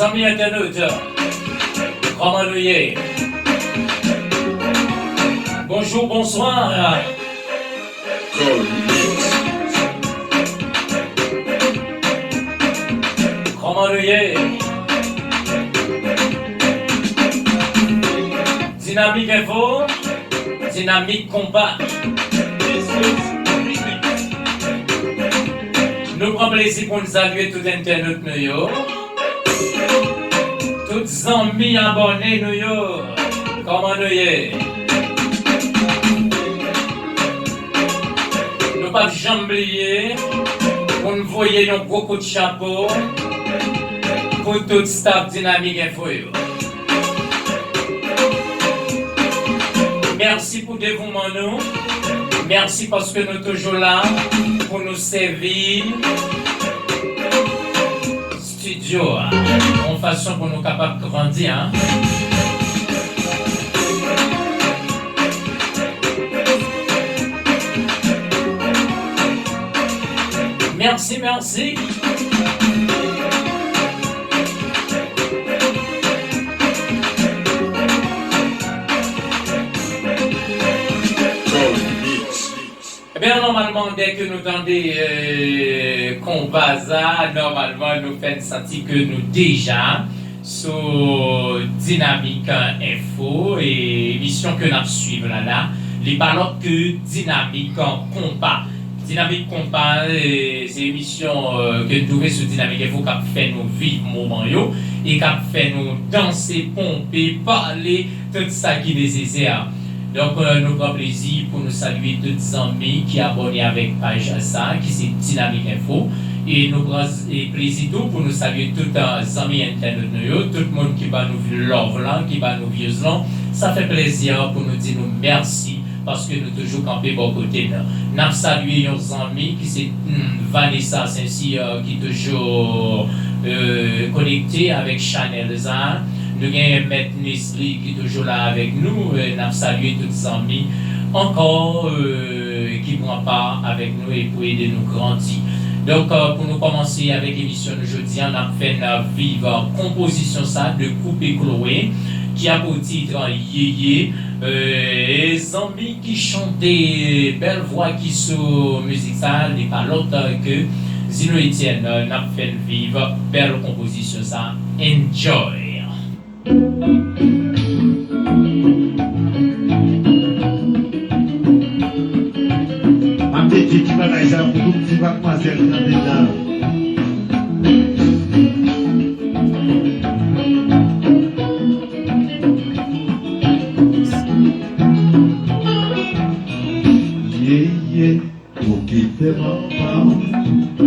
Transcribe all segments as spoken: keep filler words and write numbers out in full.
Zanmi entènot, kòman nou ye? Bonjou, bonswa. Kòman nou ye? Dinamik Enfo, Dinamik Konpa. Nou pran plezi pou n salye tout entènot nou yo. Tout zanmi abòne nou yo, kòman nou ye? Nou p ap janm bliye pou n voye yon gwo kout chapo pou tout staff Dinamik Enfo yo. Mèsi pou devouman nou. Mèsi paske nou toujou la pou nou sèvi estidyo a, yon fason pou nou kapab grandi, en. Mèsi, mèsi. Ebyen, nòmalman, dèke nou tande, eh, konpa sa, nòmalman, nou fè n santi ke nou deja sou Dinamik Enfo, e emisyon ke n ap swiv la la, li pa lòt ke Dinamik Konpa. Dinamik Konpa, eh, se emisyon, eh, ke n twouve sou Dinamik Enfo k ap fè nou viv moman yo, e k ap fè nou danse, ponpe, pale, tout sa ki nesesè. Donk, eh, nou pran plezi pou nou salye tout zanmi ki abòne avèk paj sa, ki se Dinamik Enfo. E nou pran, e plezi tou pou nou salye tout, eh, zanmi entènot nou yo, tout moun ki ba nou love lan, ki ba nou views lan. Sa fè plezi pou nou di nou mèsi paske nou toujou kanpe bò kote n. N ap salye yon zanmi ki se, hmm, Vanessa Saint-Cyr, eh, ki toujou, eh, konekte avèk chanèl sa. Nou genyen Mèt Nesly ki toujou la avèk nou. Eh, n ap salye tout zanmi ankò, eh, ki pran pa avèk nou e pou ede nou grandi. Donk, eh, pou nou kòmanse avèk emisyon nou jodi a, n ap fè n viv konpozisyon sa de Koupe Kloe ki a pou tit Yeye. Eh, zanmi ki chante, bèl vwa ki sou mizik sa, li pa lòt ke Zino Etienne. N ap fè n viv bèl konpozisyon sa. Enjoy! M ap dedye ti bagay sa pou tout ti madmwazèl k andedan. Yeye, ou kite manman w.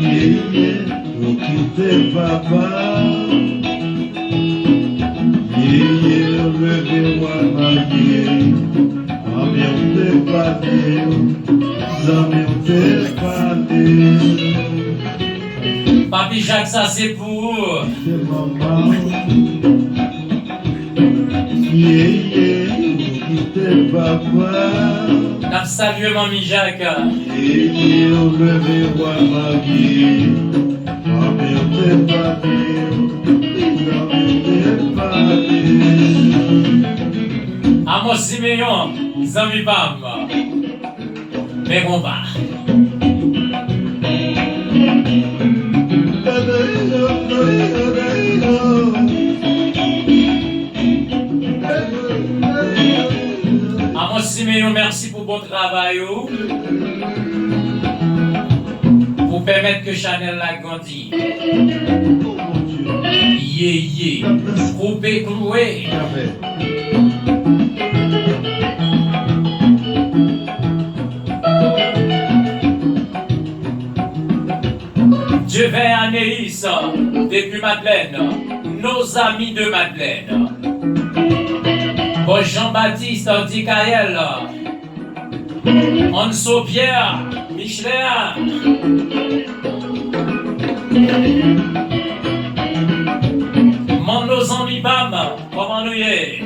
Yeye, ou kite papa w. Yeye, leve w al marye. Manmi w te pale w, zanmi w te pale w. Papi Jak, sa se pou ou. Kite manman w. Yeye, ou kite papa w. N ap salye Manmi Jak. Yeye, ou leve w al marye. Manmi w te pale w, zanmi w te pale w. Amos Simeon, zanmi pa m. Men konpa. Amos Simeon, mèsi pou bon travay ou. Pou pèmèt ke chanèl la grandi. Yeye, Koupe Kloe. Dieuver Anéis, depi Madlèn, nos amis de Madlèn. Bon, Jean-Baptiste Dikayèl, Anso Pierre, Michelet. Manno zanmi pa m, kòman nou ye?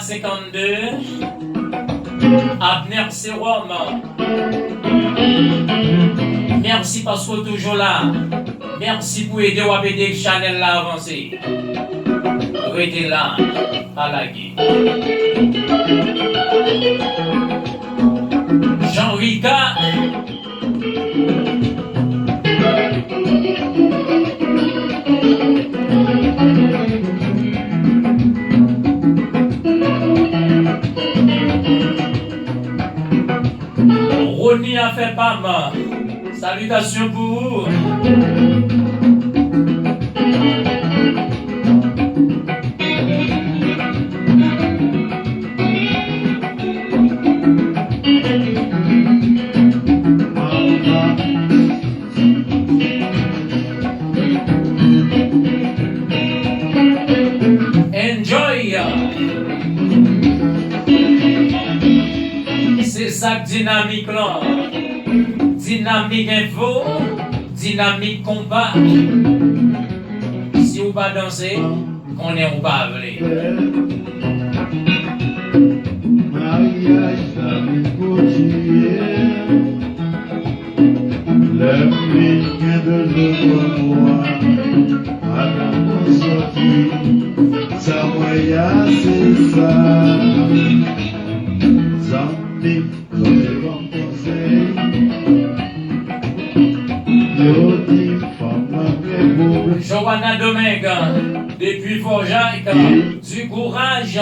senkannde, Abner Serum. Mèsi paske w toujou la. Mèsi pou ede w ap ede chanèl la avanse. Rete la, pa lage. Jean Ricard. Rony Afè Pam, salitasyon pou ou. Enjoy! Se sa k dinamik lan. Dinamik enfo, dinamik konpa. Si w pa danse, konnen ou pa vle. Maryaj la vin kontinye. Lè m vin gen de zo nan mwa, madanm mwen sòti. Sa mwen ya se sa. Zanmi m, zanmi ban m konsèy. Yo di m fanm nan gen pwoblèm. Joanna Domingue, depi Fò Jayk, di kouraj.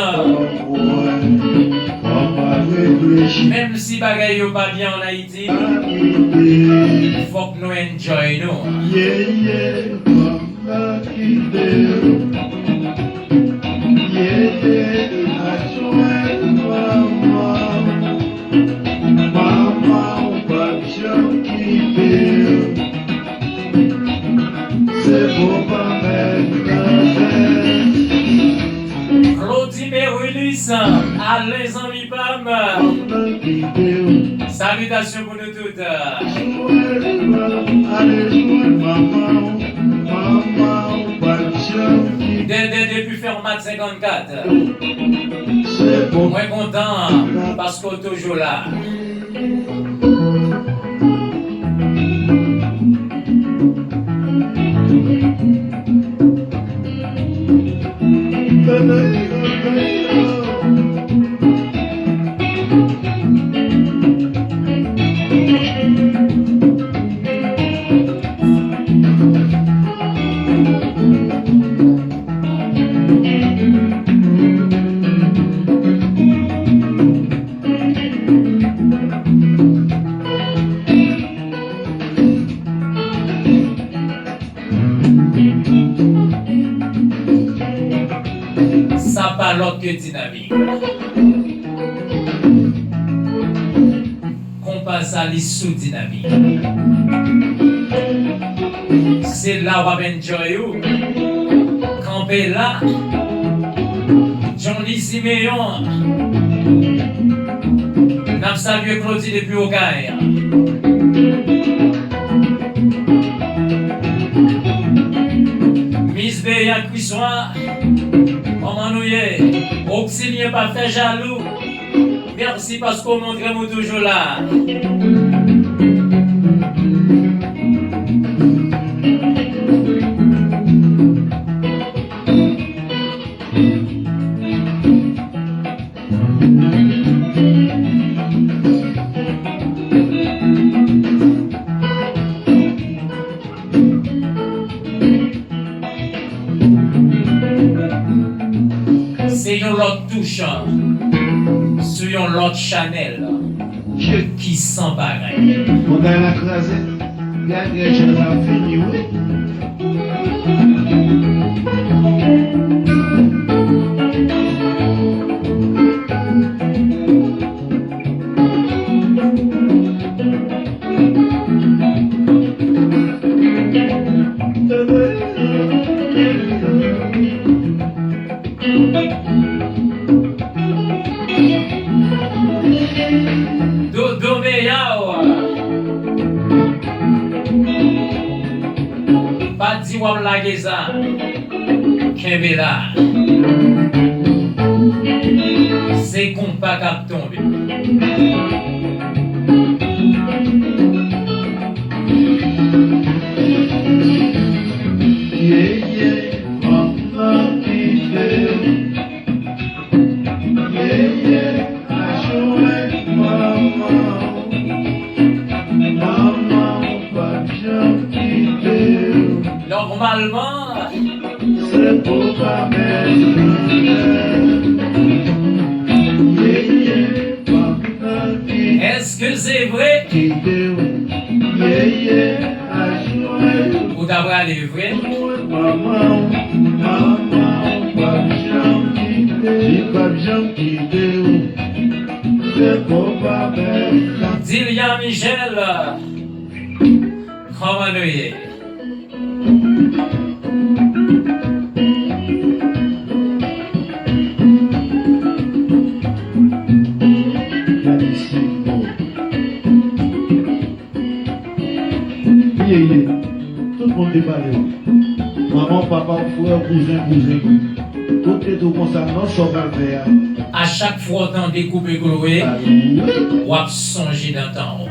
Menm si bagay yo pa byen an Ayiti, fòk nou enjoy nou. Yeah, yeah, fanm nan kite. Yeah, yeah, adjwen manman. Manman w p ap janm kite w. Se bon pa mèt nan tèt. Claudy Merulus, ale zanmi pa m. Manman kite w. Salitasyon pou nou tout. Ale jwenn manman w. Manman w p ap janm kite w. Dèdè depi Fèmat senkannkat. Mwen kontan paske w toujou la. Sa pa lòt ke dinamik. Konpa sa li sou dinamik. Se la w ap enjoy ou. Kanpe la. Johnny Simeon. N ap salye Claudy depi Okay. Miss Bea Chrisois, kòman nou ye? Oksilyen pa fè jalou. Mèsi paske w montre m ou toujou la. Se yon lòt touch sou yon lòt chanèl ki san parèy. Montann la kraze. Gade jan sa fini, wi. Dodo Meyaw. Pa di w ap lage sa. Kenbe la. Se konpa k ap tonbe. Nòmalman, èske se vre? Ou ta prale vre? Dilya Michel, kòman nou ye? Gade si bon. Ye, ye. Tout moun te pale w. Manman w, papa w, frè w, kouzen, kouzin. Tout te di w konsa, non, sa w pral fè a. A chak fwa w tande Koupe Kloe, w ap sonje nan tan w.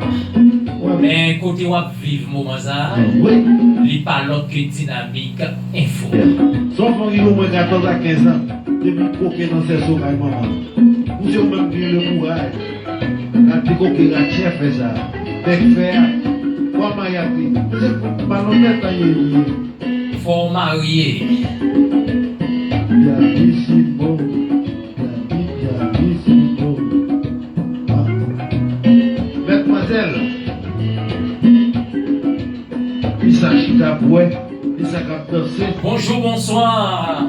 Men kote w ap viv moman sa a, li pa lòt ke Dinamik Enfo. Se yon fanm ki gen omwen katòz a kenz an, depi koke nan sèso kay manman l. Ou se ou menm ki gen le kouraj. Gade koke Ratchè fè sa. Bèk fè a. Fò w marye ak li. Se fout malonèt an ye li ye. Fò w marye. Gade si bon. Gade, gade si bon. Ah. Mèt manzèl. Li sa chita bwè. Li sa k ap danse. Bonjour, bonsoir.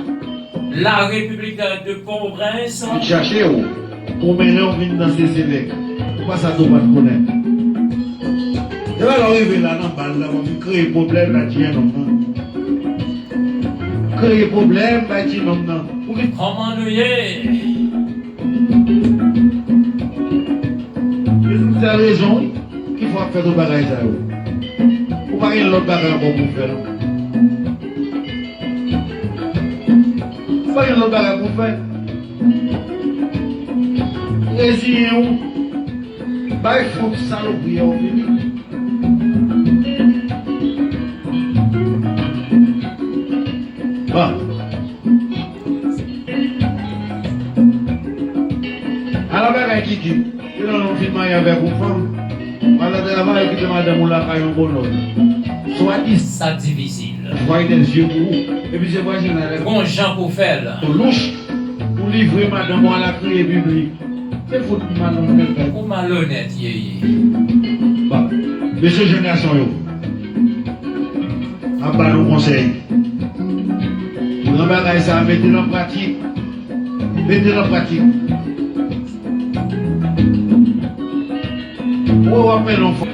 La République de Port-au-Prince. Vin chache w. Konbyen lè w vin nan Seselèk? Ou pa sa tou pa t konnen. E pa lè w rive la nan bal la, w ap vin kreye pwoblèm la, ti jennonm nan. Kreye pwoblèm bay ti jennonm nan. Pou ki... Kòman nou ye? E se rezon, wi, ki fè w ap fè tout bagay sa yo. Ou pa gen lòt bagay ankò pou w fè, non. Ou pa gen lòt bagay pou w fè. Reziyen w. Bay fout salopri a w fini. Bon. Ala bagay Kiki. Epi lè w fin marye avèk yon fanm, w al nan travay, ou kite madanm ou lakay yon bonòt. Swadizan. Sa difisil. Voye de zye pou ou. Epi se vwazen la. Gon jan pou fè l. Louch, ou livre madanm ou al ak kriye piblik. Se fout malonèt. Ou malonèt, ye, ye. Bon. Mesye, jèn gason yo, m ap ba nou konsèy. Pran bagay sa, mete l an pratik. Mete l an pratik. Ou wè w ap mennen yon fanm.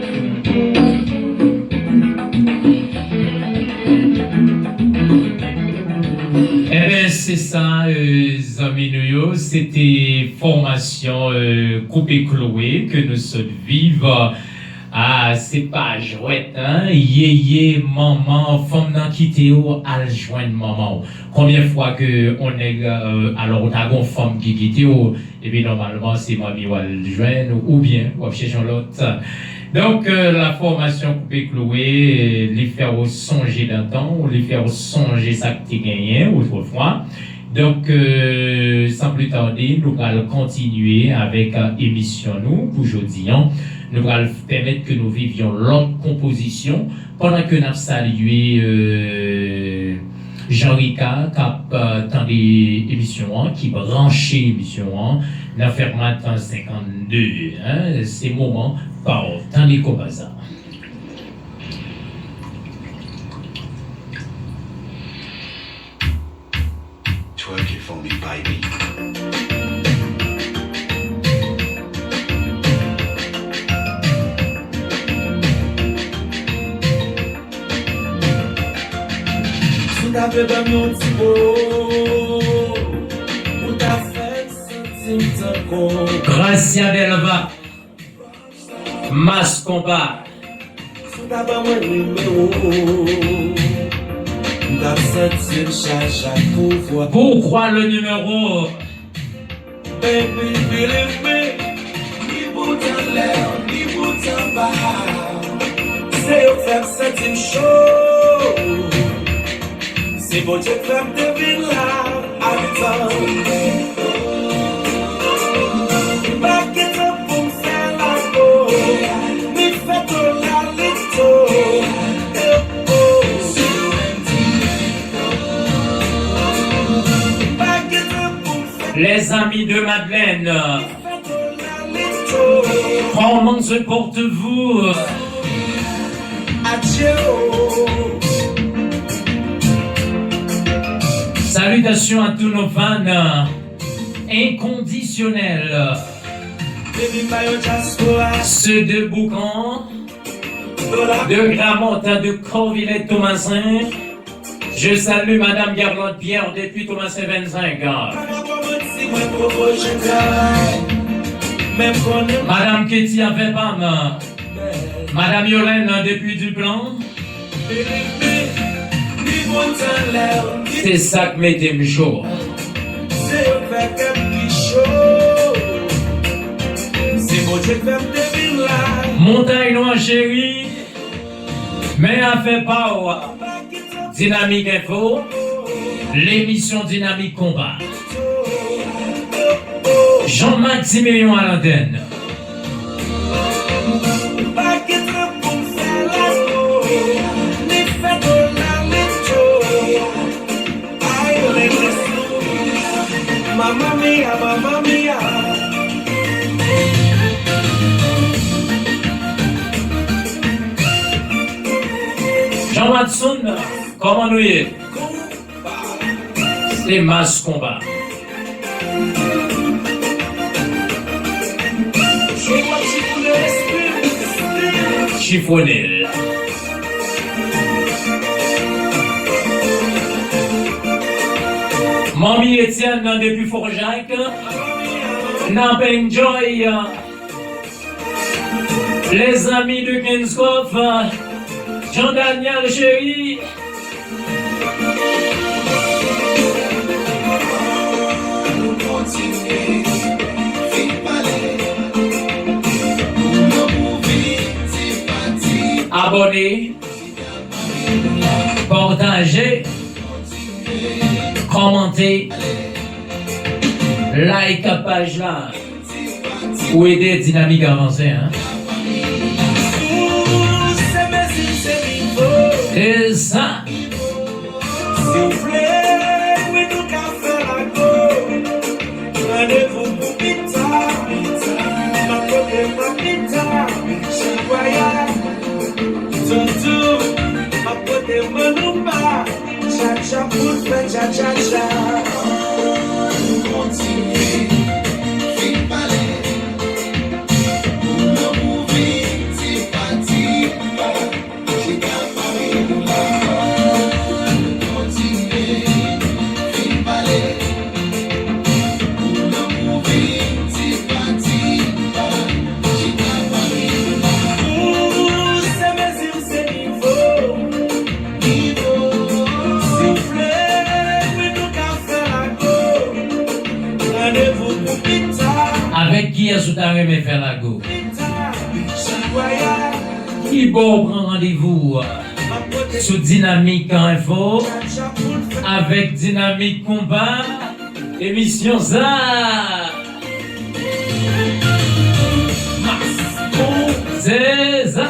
Enben, se sa, euh, zanmi nou yo. Se te fòmasyon, euh, Koupe Kloe ke nou sot viv. Ah, se pa jwèt, hein? Yeye, manman, fanm nan kite w, al jwenn manman w. Konbyen fwa ke on nèg, euh, alò, ou ta gon fanm ki kite w, epi nòmalman se manmi w al jwenn, oubyen w ap chèche yon lòt. Donk, euh, la fòmasyon Koupe Kloe, euh, li fè w sonje nan tan w, li fè w sonje sa k te genyen otrefwa. Donk, euh, san pli tade, nou pral kontinye avèk, euh, emisyon nou pou jodi an. Nou pral pèmèt ke nou viv yon lòt konpozisyon pandan ke n ap salye, euh, Jean Ricard k ap, euh, tande emisyon an, ki branche emisyon an nan Fermat senkannde, hein, se moman pa w. Tande konpa sa. Twerk it for me, baby. Si w ta vle ban m yon ti mo, ou ta fè m santi m tankou. Gracia Delva. Mas Konpa. Si w ta ban mwen nimewo w, m t ap santi m chaje ak pouvwa. Pourquoi le numéro? Baby, believe me, ni bout anlè, ni bout anba. Se yo k fè m santi m cho. Se Bondye k fè m te vin la, abitan. M pa gen tan pou m fè lago, mi fè to la lito. Eh, oh. M pa gen tan pou m fè Les amis de Madeleine, comment se portez-vous? Salutations à tous nos fans inconditionnels. Ceux de Boucan, de Gramont, de Corvillers, Thomassin. Je salue Madame Guerlande Pierre depuis Thomassin vingt-cinq. Madame Ketty avec Pam. Madame Yolène depuis Duplan. Se sa k mete m cho. Montay Nwa cheri. Men afè pa w. Dinamik Enfo, lemisyon Dinamik Konba. Jean Maximilian à l'antenne. Mamma mia, mamma mia. Jean Watson, kòman nou ye? Se Mas Konba. Chifone l. Manmi Etienne nan depi Fòjak. N ap enjoy. Les amis de Kenskòf, Jean Daniel Chéri. Abòne, pataje, kòmante, like paj la. Ou ede Dinamik avanse, en. Se sa. Si w vle, wi, nou ka fè lago. Randevou pou pita. M ap pote papita, chak vwayaj. Toutou, m ap pote manoupa. Cha cha pou n fè cha cha cha. Kontinye, fin pale. Pou lanmou vin ti pa ti pa. Chita pale pou lanmou. Kontinye, fin pale. Pou lanmou vin ti pa ti pa. Chita pale pou lanmou. Ou se mezi m se nivo. Avèk kiyès ou ta renmen fè lago? Kibò ou pran randevou sou Dinamik Enfo avèk Dinamik Konba? Emisyon sa. Mas Konba. Se sa.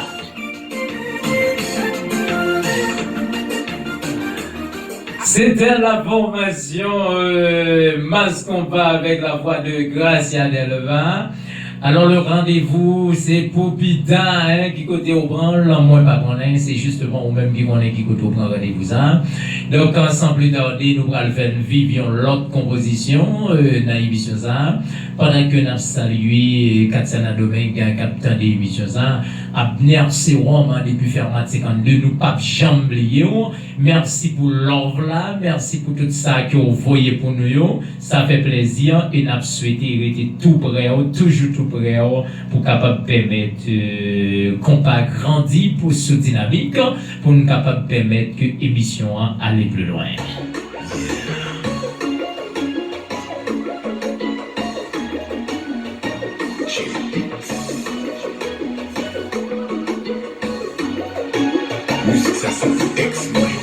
C'était la formation, euh, Mas Konba avec la voix de Gracia Delva. Alors, le rendez-vous, c'est pou pita, hein, ki kote ou pran l, mwen pa konnen, se justement ou menm ki konnen ki kote ou pran randevou sa. Donk, euh, sans plus tarder, nou pral fè n viv yon lòt konpozisyon, euh, nan emisyon sa. Pandan ke n ap salye Katiana Domingue, k ap tande emisyon sa, Abner Serum, depi Fermat senkannde, nou p ap janm bliye w. Mèsi pou love la, mèsi pou tout sa ke w voye pou nou yo. Sa fè plezi, e n ap swete rete tou prè w, toujou tou prè w, pou kapab pèmèt, euh, konpa grandi pou sou Dinamik, pou n kapab pèmèt ke emisyon an ale pli lwen. Sa se èks mwen.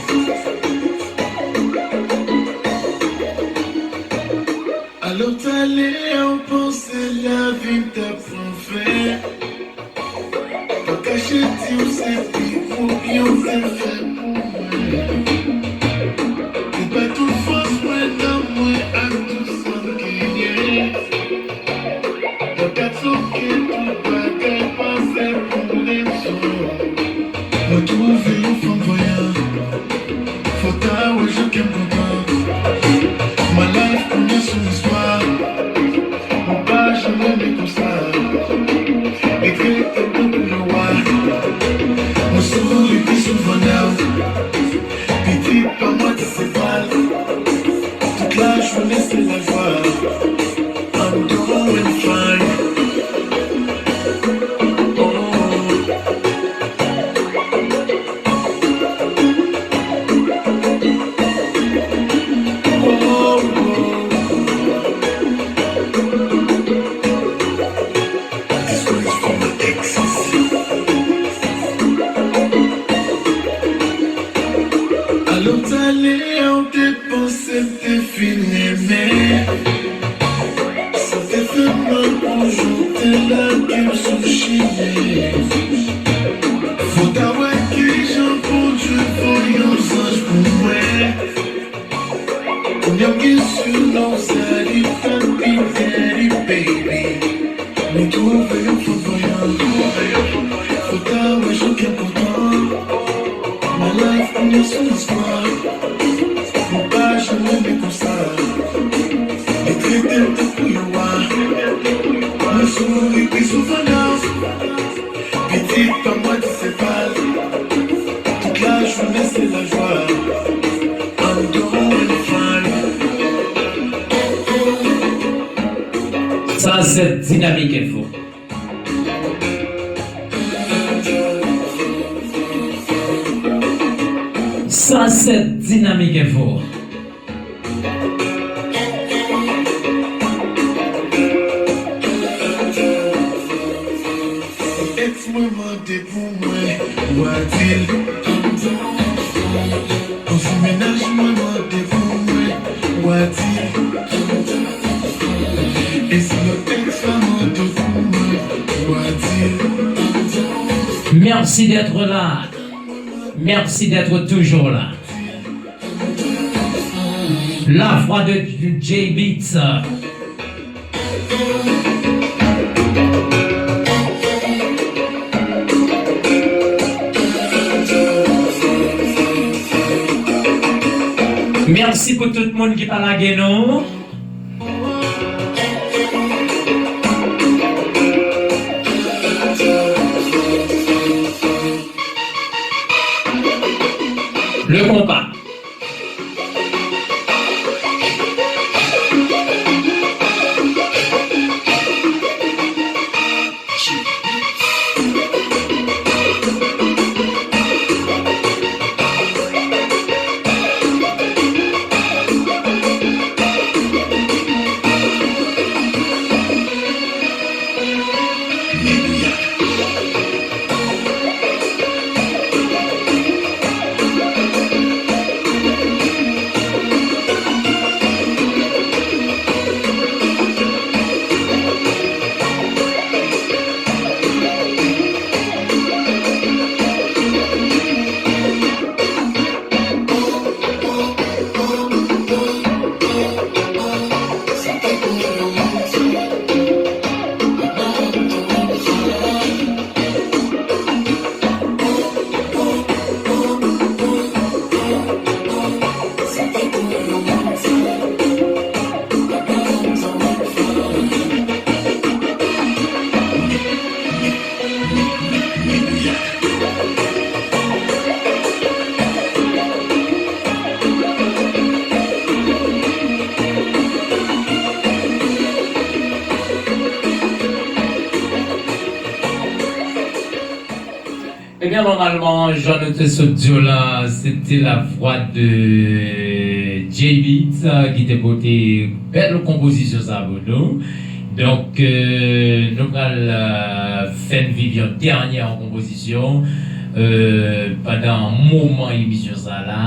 Alò talè a w panse lavi m t ap pran fen. Pa kache di w se pi gwo byen w te fè pou mwen. Ou pa tout fòs mwen nan mwen ak tout sa m genyen. Mwen ka tchoke tout bagay pase pou rezon. Mwen twouve yon fanm vanyan. Fò ta wè jan kè m kontan. My life kounye sou istwa. Mwen pa janm renmen konsa. Li trete m tankou yon wa. Mwen souri pi souvan now. Pitit pa mwen di se pa l. Tout lajounen se lajwa. I'm doing fine. Oh. Oh, oh. This one is for my exes. Alò talè a w te panse m te fin renmen. Sa te fè m mal pou jan w te lage m sou chimen. Fò ta wè kijan Bondye voye yon zanj pou mwen. Kounye a m gen sinon Zaddy, Papi, Daddy, baby. Mwen twouve yon fanm vanyan. Fò ta wè jan kè m kontan. My life kounye a sou istwa. Mwen pa janm renmen konsa. Li trete m tankou yon wa. Mwen souri pi souvan now. Pitit pa mwen di se pa l. Tout lajounen se lajwa. I'm doing fine. Sa se Dynamic Info. Sa se Dynamic Info. Èks mwen mande pou mwen, w a di l. Ansyen mennaj mwen mande pou mwen, w a di l. E si yon èks la mande pou mwen, w a di l. Merci d'être là. Merci d'être toujours là. La voix de J-Beatz. Mèsi pou tout moun ki pa lage nou. Le konpa. Ebyen, nòmalman, jan nou te sot di w la, se te la vwa de J-Beatz, euh, ki te pote bèl konpozisyon sa pou nou. Donk, euh, nou pral, euh, fè n viv yon dènyè konpozisyon. euh, pandan moman emisyon sa la.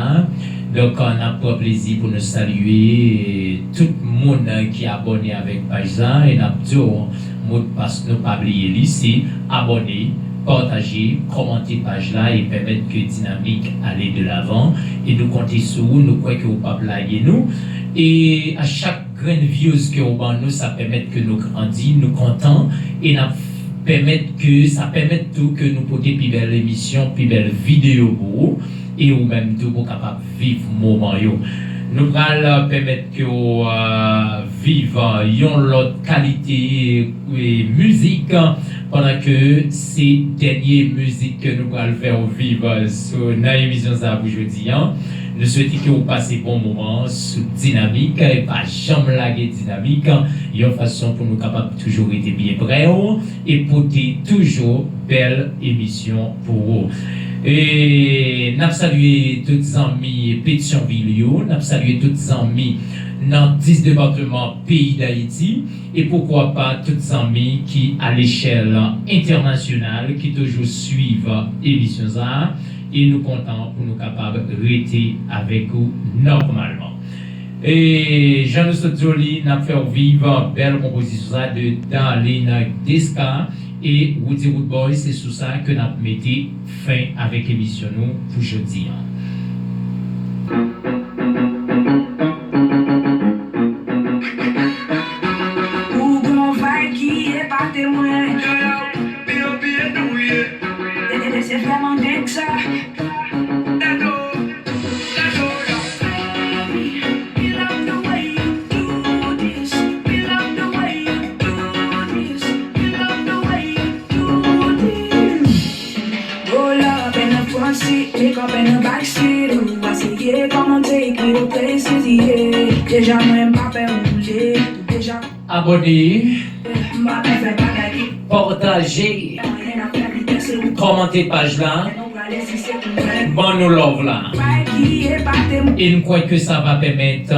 Donk, euh, n ap pran plezi pou nou salye tout moun, euh, ki abòne avèk paj la, e n ap di w modpas nou pa bliye li, se abòne, pataje, kòmante paj la e pèmèt ke dinamik ale de lavan. E nou konte sou ou, nou kwè ke w p ap lage nou. E a chak grenn views ke w ban nou, sa pèmèt ke nou grandi, nou kontan, e n ap pèmèt ke, sa pèmèt tou ke nou pote pi bèl emisyon, pi bèl videyo pou ou, e ou menm tou pou w kapab viv moman yo. Nou pral, euh, pèmèt ke w, euh, viv, euh, yon lòt kalite, euh, mizik, pandan ke se dènye mizik ke nou pral fè w viv, euh, sou, nan emisyon sa a pou jodi a. Nou swete ke w pase bon moman sou Dinamik, e pa janm lage Dinamik, yon fason pou nou kapab toujou rete byen prè w e pote toujou bèl emisyon pou ou. E n ap salye tout zanmi Petyonvil yo, n ap salye tout zanmi nan dis depatman peyi Dayiti, e poukwa pa tout zanmi ki a lechèl entènasyonal ki toujou swiv emisyon sa a, e nou kontan pou nou kapab rete avèk ou nòmalman. E jan nou sot di w li, n ap fè w viv bèl konpozisyon sa de Darline Desca e Roody Roodboy, se sou sa ke n ap mete fen avèk emisyon nou pou jodi a. Ou gon vibe ki epate mwen. Yo, yo, P O P nou ye. E, e, e, se vrèman nèg sa. Dado, Dado, yo. Baby, we love the way you do this. We love the way you do this. We love the way you do this. Roll up in the front seat, pick up in the back seat. Ou a seye kòman take me to places, yeah. Deja mwen pa pè woule, ou deja abòne, m pa pè fè bagay ki pataje, kòmante paj la, ban nou love la. E m kwè ke sa va pèmèt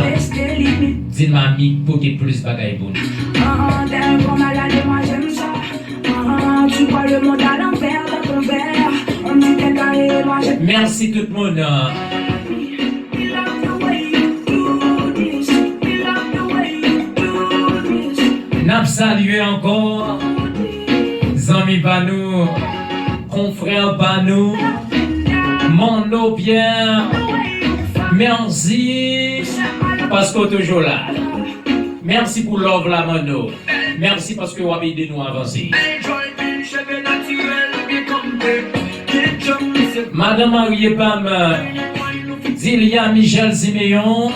dinamik pote plis bagay pou nou. Ah, tèlman malad, moi j'aime ça. Ah, tu vois le monde à l'envers dans ton verre. On dit t'es carré, moi j'aime. Mèsi tout moun. We love the way you do this. We love the way you do this. N ap salye ankò zanmi pa nou, konfrè pa nou, Manno Pierre. Mèsi paske w toujou la. Mèsi pou love la, Manno. Mèsi paske w ap ede nou avanse. Madan marye pa m, Dilia Michel Siméon,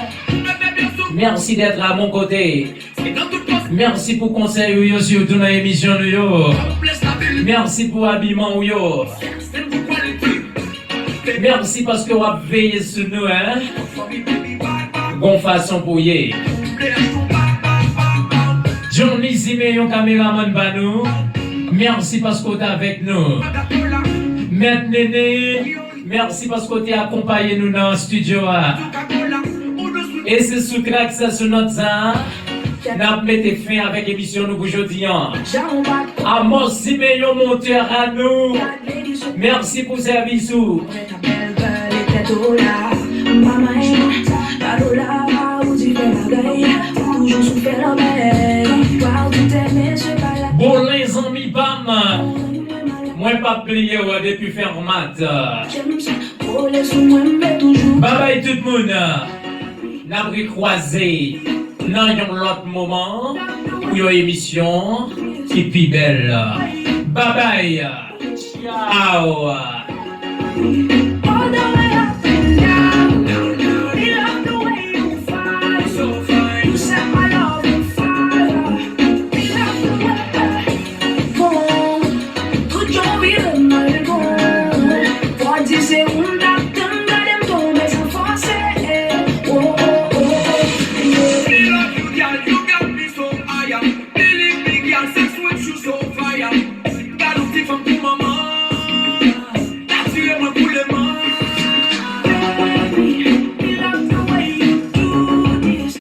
merci d'être à mon côté. Mèsi pou konsèy ou yo, sitou nan emisyon nou yo. Mèsi pou abiman ou yo. Mèsi paske w ap veye sou nou, en. Gon fason pou ye. Johnny Simeon, kameramann pa nou, mèsi paske w t avèk nou. Mèt Nene, mèsi paske w te akonpaye nou nan estidyo a. E se sou trak sa, sou nòt sa a, n ap mete fen avèk emisyon nou pou jodi a. Amos Simeon, montè a nou, mèsi pou sèvis ou. Bolen, zanmi pa m, mwen p ap bliye w depi Fèmat. Babay tout moun. N ap rekwaze nan yon lòt moman pou yon emisyon ki pi bèl. Babay. Tchaw.